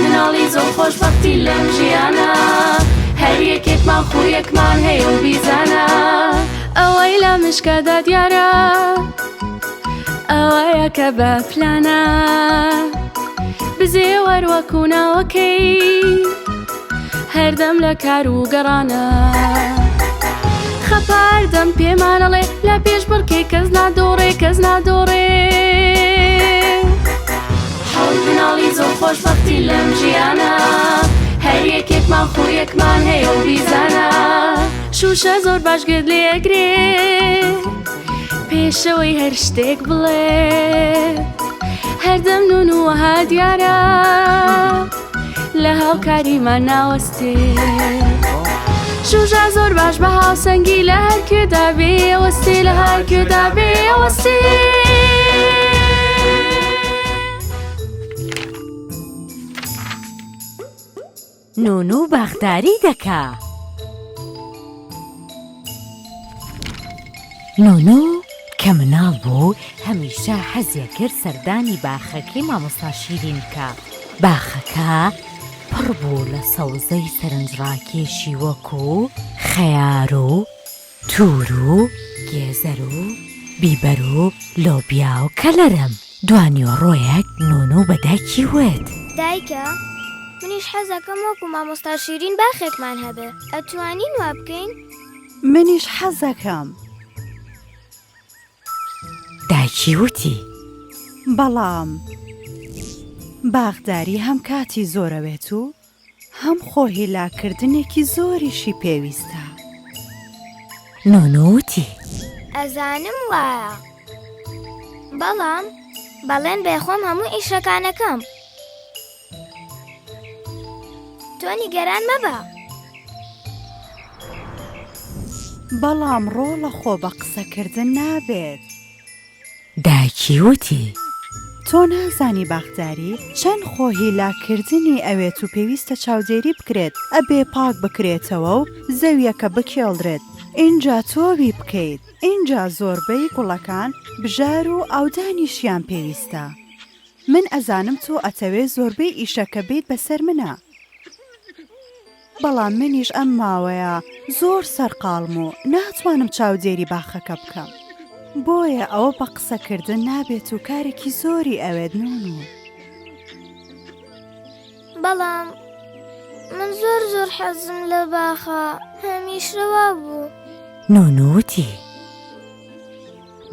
مناڵی زۆر خۆشبەختی لەم ژیانە هەر یەکێکمان خوویەکمان هەیە و بیزانە ئەوەی لە مشکەدا دیارە ئەوەیە کە بە پلانە بزێوەر وەکو ناوەکەی هەردەم لە کار و گەڕانە خەپاردەم پێمانەڵێ لە پێش بڕکێ کەس نادۆڕێ کەس نادۆڕێ حەوت مناڵی زۆر خۆشبەختی لەم ژیانە هەر یەکێکمان خوویەکمان هەیە و بیزانە شوشە زۆر باش گوێت لێ ئەگرێ پێشەوەی هەر شتێک بڵێ هەردەم نون و وەها دیارە لە هاوکاریمان ناوەستێ شوژا زۆر باش بە هاوسەنگی لە هەر کوێدا بێ ئەوەستێ لە هەر کوێدا بێ ئەوەستێ. نونو باخداری دەکا. نونو کە مناڵ بوو هەمیشە حەزی کرد سەردانی باخەکەی مامۆستا شیرین بکا. باخەکە پڕ بوو لە سەوزەی سەرنجڕاکێشی وەکوو خەیار و توور و گێزەر و بیبەر و لۆبیا و کەلەرم. دوانیوەڕۆیەک نونو بە دایکی وت. دایکە، منیش حەزەکەم وەکو مامۆستا شیرین باخێکمان هەبێ، ئەتوانین وا بکەین؟ منیش حەزەکەم. دایکی وتی. بەڵام باخداری هەم کاتی زۆرەوێت و هەم خۆ هیلاککردنێکی زۆریشی پێویستە. نونو وتی. ئەزانم وایە، بەڵام بەڵێن بێ خۆم هەموو ئیشەکانەکەم. تۆ نیگەران مەبە. بەڵام ڕۆڵە خۆ بە قسەکردن نابێت. دایکی وتی. تۆ نازانی باخداری چەند خۆ هیلاک کردنی ئەوێت و پێویستە چاودێری بکرێت ئەبێ پاک بکرێتەوە و زەویەکە بکێڵدرێت ئینجا تۆوی بکەیت ئینجا زۆربەی گوڵەکان بژار و ئاودانیشیان پێویستە من ئەزانم تۆ ئەتەوێ زۆربەی ئیشەکە بێیت بەسەر منا. بەڵام منیش ئەم ماوەیە زۆر سەرقاڵم و ناتوانم چاودێری باخەکە بکەم بۆیە ئەوە بە قسەکردن نابێت و کارێکی زۆری ئەوێت نونو. بەڵام من زۆر زۆر حەزم لە باخە هەمیشە وابوو. نونو وتی.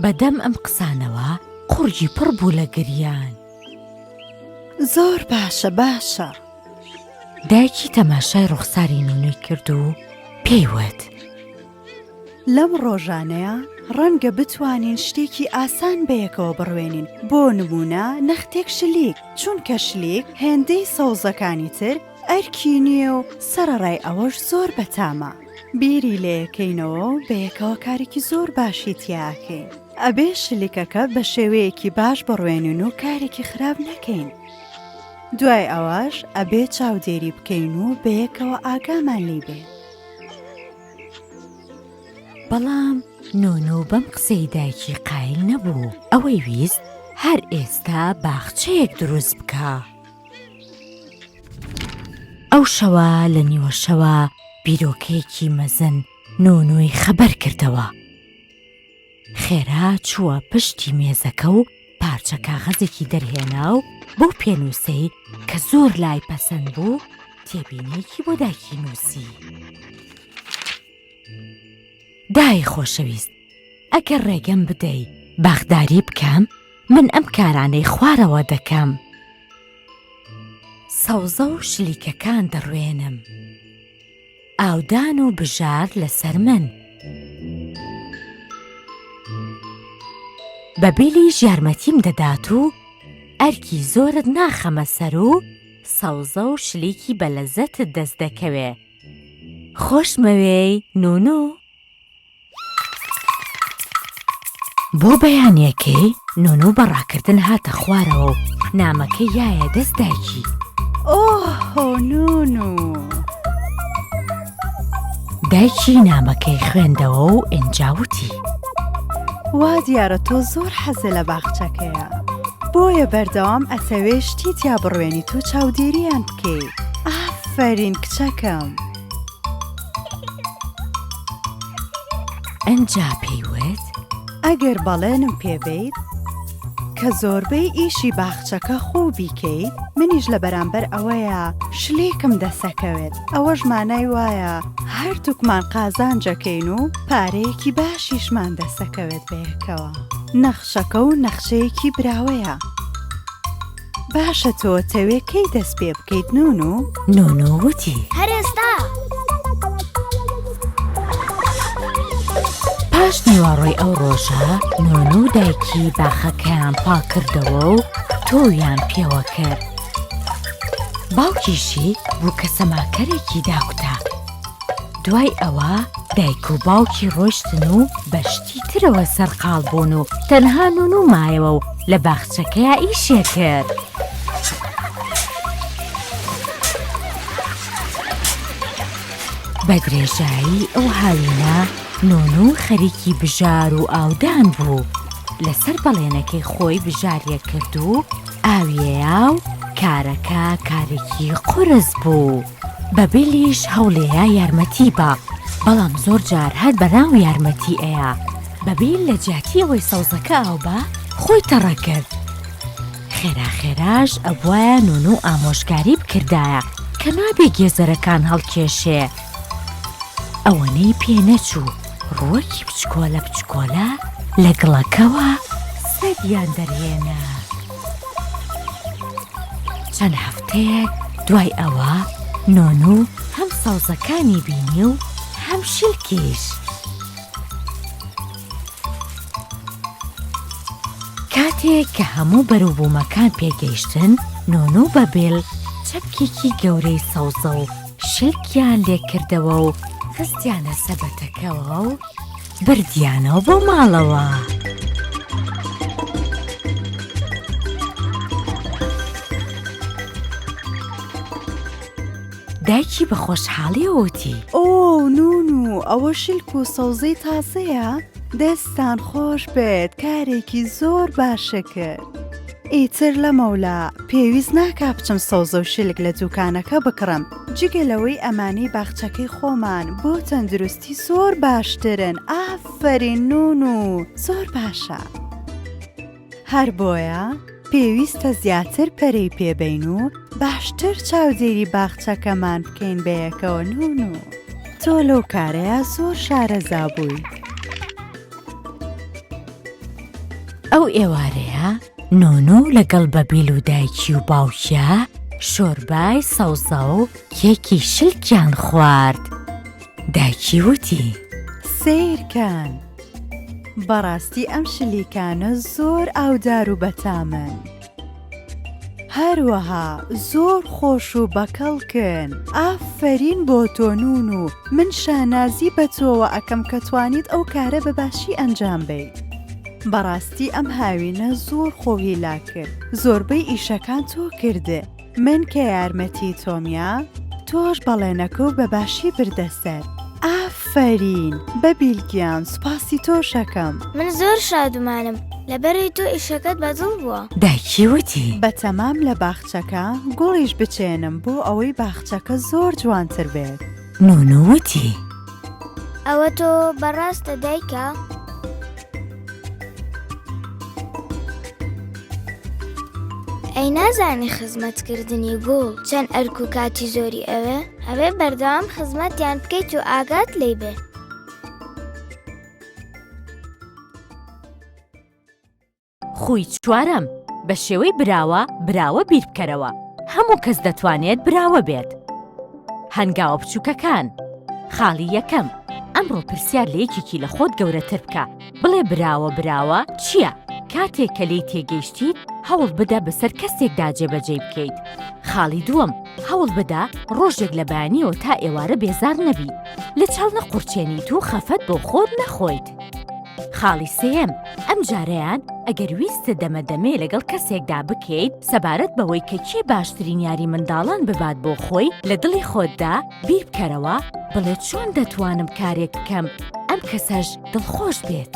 بەدەم ئەم قسانەوە قوڕگی پڕ بوو لە گریان. زۆر باشە باشە. دایکی تەماشای ڕوخساری نونوی کرد و پێی وت. لەم ڕۆژانەیا ڕەنگە بتوانین شتێکی ئاسان بەیەکەوە بڕوێنین، بۆ نموونە نەختێک شلیک، چونکە شلیک هێندەی سەوزەکانی تر ئەرکی نییە و سەرەڕای ئەوەش زۆر بەتامە. بیری لێیەکەینەوە و بەیەکەوە کارێکی زۆر باشی تیا ئەکەین. ئەبێ شلیکەکە بە شێوەیەکی باش بڕوێنین و کارێکی خراپ نەکەین. دوای ئەوەش ئەبێ چاودێری بکەین و بەیەکەوە ئاگامان لی بێ. بەڵام نونو بەم قسەی دایکی قایل نەبوو، ئەوەی ویست هەر ئێستا باخچەیەک دروست بکا. ئەو شەوە لە نیوەشەوە بیرۆکەیەکی مەزن نونوی خەبەر کردەوە. خێرا چووە پشتی مێزەکە و پارچە کاغەزێکی دەرهێنا و بەو پێنووسەی کە زۆر لای پەسەند بوو تێبینییەکی بۆ دایکی نووسی. دایە خۆشەویست، ئەگەر ڕێگەم بدەی باخداری بکەم، من ئەم کارانەی خوارەوە دەکەم. سەوزە و شلیکەکان دەڕوێنم. ئاودان و بژار لەسەر من. بە بیلیش یارمەتیم دەدات و ئەرکی زۆرت ناخەمە سەر و سەوزە و شلیکی بەلەزەتت دەست دەکەوێ. خۆشمەوێی نونو. بۆ بەیانیەکەی نونو بە ڕاکردن هاتە خوارەوە و نامەکەی یایە دەست دایکی. ئۆه نونو. دایکی نامەکەی خوێندەوە و ئینجا وتی. وا دیارە تۆ زۆر حەزت لە باخچەکەیە. بۆیە بەردەوام ئەتەوێ شتی تیا بڕوێنیت و چاودێریان بکەی. ئافەرین کچەکەم. ئەنجا پێی وت. ئەگەر بەڵێنم پێ بەیت کە زۆربەی ئیشی باخچەکە خۆو بیکەیت، منیش لە بەرامبەر ئەوەیا شلێکم دەسەکەوێت، ئەوەش مانای وایە هەردووکمان قازانجەکەین و پارەیەکی باشیشمان دەسەکەوێت بەیەکەوە. نەخشەکە و نەخشەیەکی براوەیە. باشە تۆ تەوێ کەی دەست پێ بکەیت نونو؟ نونو وتی. هەر ئێستا. پاش نیوەڕۆی ئەو ڕۆژە نونو و دایکی باخەکەیان پاک کردەوە و تۆویان پێوە کرد. باوکیشی بووکە سەماکەرێکی داکوتا. دوای ئەوە دایک و باوکی ڕۆیشتن و بە شتی ترەوە سەرقاڵ بوون و تەنها نونو مایەوە و لە باخچەکەیا ئیشێ کرد. بە درێژایی ئەو هاوینە نونو خەریکی بژار و ئاودان بوو. لەسەر بەڵێنەکەی خۆی بژاریە کرد و ئاویەیا و کارەکە کارێکی قورس بوو. بەبیلیش هەوڵێیا یارمەتی با، بەڵام زۆر جار هەر بەناو یارمەتی ئەیا. بەبیل لە جیاتی ئەوەی سەوزەکە ئاو با، خۆی تەڕە کرد. خێرا خێراش ئەبوایە نونو ئامۆژگاری بکردایە کە نابێ گێزەرەکان هەڵکێشێ. ئەوەنەی پێ نەچوو ڕووەکی بچکۆلە بچکۆلە لە گڵەکەوە سەریان دەرهێنا. چەند هەفتەیەک دوای ئەوە نۆنو هەم سەوزەکانی بینی و هەم شلکیش. کاتێک کە هەموو بەروبوومەکان پێگەیشتن، نۆنو بە بێل چەپکێکی گەورەی سەوزە و شلکیان لێکردەوە و خستیانە سەبەتەکەوە و بردیانەوە بۆ ماڵەوە. دایکی بە خۆشحاڵیەوە وتی. ئۆ نونو ئەوە شلک و سەوزەی تازەیە؟ دەستتان خۆش بێت کارێکی زۆر باشە کرد. ئیتر لەمەولا پێویست ناکا بچم سەوزە و شلک لە دوکانەکە بکڕم جگە لەوەی ئەمانەی باخچەکەی خۆمان بۆ تەندروستی زۆر باشترن ئافەرین نونو زۆر باشە. هەر بۆیە پێویستە زیاتر پەرەی پێ بەین و باشتر چاودێری باخچەکەمان بکەین بەیەکەوە نونو تۆ لەو کارەیا زۆر شارەزا بووی. ئەو ئێوارەیە نونو لەگەڵ بەبیل و دایکی و باوکیا شۆربای سەوزە و کێکی شلکیان خوارد. دایکی وتی. سەیرکەن بەڕاستی ئەم شلیکانە زۆر ئاودار و بەتامن. هەروەها زۆر خۆش و بەکەڵکن. ئافەرین بۆ تۆ نونو من شانازی بە تۆوە ئەکەم کە توانیت ئەو کارە بە باشی ئەنجام بەیت. بەڕاستی ئەم هاوینە زۆر خۆو هیلاک کرد زۆربەی ئیشەکان تۆ کردت. من کە یارمەتی تۆم یا تۆش بەڵێنەکەو بە باشی بردە سەر. ئافەرین بەبیل گیان سوپاسی تۆش ئەکەم. من زۆر شادومانم لەبەرئەوەی تۆ ئیشەکەت بە دڵ بووە. دایکی وتی. بەتەمام لە باخچەکە گوڵیش بچێنم بۆ ئەوەی باخچەکە زۆر جوانتر بێت. نونو وتی. ئەوە تۆ بەڕاستە دایکە؟ ئەی نازانی خزمەتکردنی گوڵ چەند ئەرک و کاتی زۆری ئەوێ؟ ئەبێ بەردەوام خزمەتیان بکەیت و ئاگات لێی بێ. خوی چوارەم، بە شێوەی براوە براوە بیر بکەرەوە، هەموو کەس دەتوانێت براوە بێت. هەنگاوە بچووکەکان، خاڵی یەکەم، ئەمڕۆ پرسیار لە یەکێکی لە خۆت گەورەتر بکە، بڵێ براوە براوە چییە؟ کاتێک کە لێی تێگەیشتیت هەوڵ بدە بەسەر کەسێکدا جێبەجێی بکەیت. خاڵی دووەم، هەوڵ بدە ڕۆژێک لە بەیانیەوە تا ئێوارە بێزار نەبیت، لە چاڵ نەقورچێنیت و خەفەت بۆ خۆت نەخۆیت. خاڵی سێیەم، ئەمجارەیان ئەگەر ویستت دەمەدەمێ لەگەڵ کەسێکدا بکەیت سەبارەت بەوەی کە کێ باشترین یاری منداڵان ببات بۆ خۆی، لە دڵی خۆتدا بیر بکەرەوە بڵێ چۆن دەتوانم کارێک بکەم ئەم کەسەش دڵخۆش بێت.